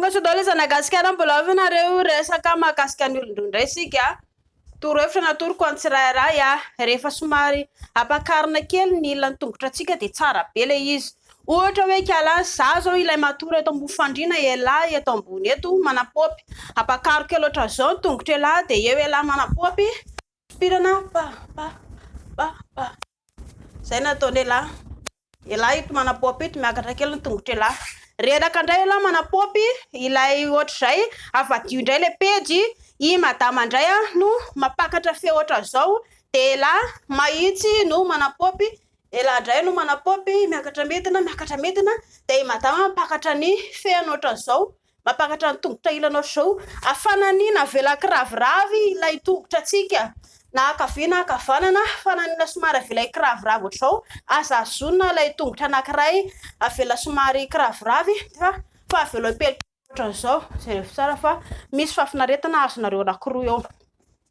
Tonga soa daholo izy Madagasikara mbola ao ve nareo resaka mahakasika ny olon-droa indray isika. Torohevitra natoroko an'ny tsirairay a, rehefa somary ampakarina kely ny ilan'ny tongotra antsika dia tsara be ilay izy. Ohatra hoe kala za zao ilay matory eto ambony fandriana elah eto ambony eto manapaopy. Ampakaro kely ohatran'izao ny tongotra elah dia eo elah manapaopy. Sompirana pa pa pa pa. Zay no ataon'elah. Elah ito manapaopy ito, miakatra kely ny tongotr'elah. Reraka indray elah manapaopy, ilay ohatr'izay, avadio indray ilay pejy, i madama indray no mampakatra feo ohatran'izao, dia elah mahitsy no manapaopy, elah indray no manapaopy, miakatra midina, miakatra midina, dia i madama mampakatra ny feany ohatran'izao, Mampakatra ny tongotra ilany ohatr'izao. Hafananina avela kiraviravy ilay tongotra antsika. Na ankavia na ankavanana, hafananina somary avela hikiraviravy ohatr'izao. Aza hazonina ilay tongotra anankiray avela somary hikiraviravy fa fa avelao hipelipelika ohatran'izao. Jereo tsara fa misy fahafinaretana azonareo anankiroa eo.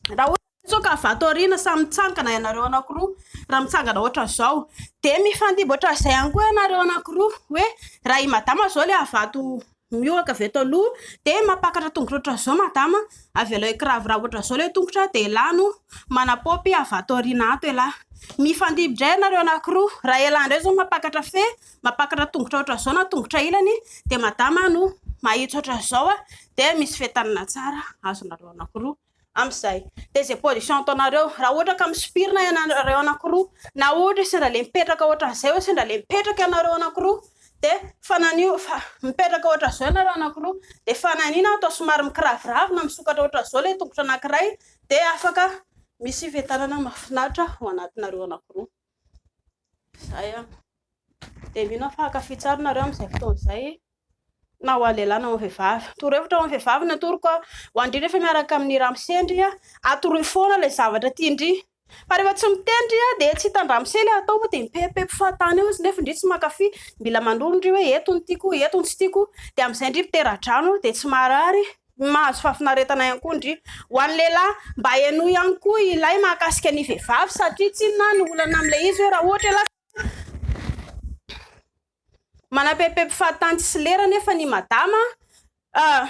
Raha ohatra izao ka avy ato aoriana samy mitsangana ianareo anankiroa, raha mitsangana ohatran'izao dia mifandimby ohatran'izay ihany koa ianareo anankiroa hoe raha i madama izao ilay avy ato miohaka avy eto aloha dia mampakatra tongotra ohatran'izao madama, avelao hikiraviravy ohatran'izao ilay tongotra dia elah no manapaopy avy ato aoriana ato elah. Mifandimby indray ianareo anankiroa, raha elah indray izao mampakatra fe, mampakatra tongotra ohatran'izao na tongotra ilany dia madama no mahitsy ohatran'izao dia misy fientanana tsara azonareo anankiroa. amin'izay. Dia izay position ataonareo, raha ohatra ka misopirina ianareo anankiroa, na ohatra sendra le mipetraka ohatran'izay hoe sendra le mipetraka ianareo anankiroa, dia fananio fa mipetraka ohatran'izao ianareo anankiroa, dia fananiana atao somary mikiraviravy na misokatra ohatran'izao ilay tongotra anankiray, dia afaka misy fientanana mahafinaritra ao anatinareo anankiroa. Izay an. Dia mino aho fa hankafy tsara nareo amin'izay fotoana izay. na ho an'ny lehilahy na ho an'ny vehivavy. Torohevitra ho an'ny vehivavy no atoroko a, ho an-dry rehefa miaraka amin'ny ramose ndry a, atoroy foana ilay zavatra tian-dry. Fa rehefa tsy miteny ndry a, dia tsy hitan-dramose ilay atao fa dia mipepipepy fahatany eo izy nefa ndry tsy mankafy. Mila manoro ndry hoe eto no tiako, eto no tsy tiako, dia amin'izay ndry mitera-drano dia tsy marary, mahazo fahafinaretana ihany koa ndry. Ho an'ny lehilahy, mba henoy ihany koa ilay mahakasika ny vehivavy satria tsinona ny olana amin'ilay izy hoe raha ohatra ialahy Manapepepy fahatany tsy lera nefa ny madama ah!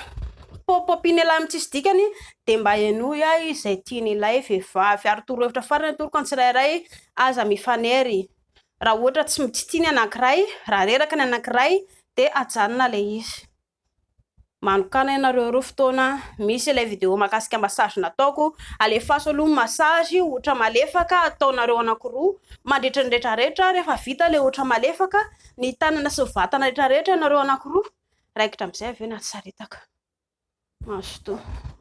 Pôpôpin'elah amin'ny tsisy dikany dia mba henoy ahy izay tian'ilay vehivavy ary torohevitra farany atoroko ny tsirairay aza mifanery raha ohatra tsy tsy tia ny anankiray raha reraka ny anankiray dia ajanona ilay izy. Manokàna ianareo roa fotoana, misy ilay vidéo mahakasika massage nataoko, alefaso aloha ny massage otra malefaka ataonareo anankiroa mandritra ny retraretra, rehefa vita ilay otra malefaka, ny tanana sy ny vatana retraretra ianareo anankiroa, raikitra amin'izay avy eo ny ady saritaka. Mazotoa.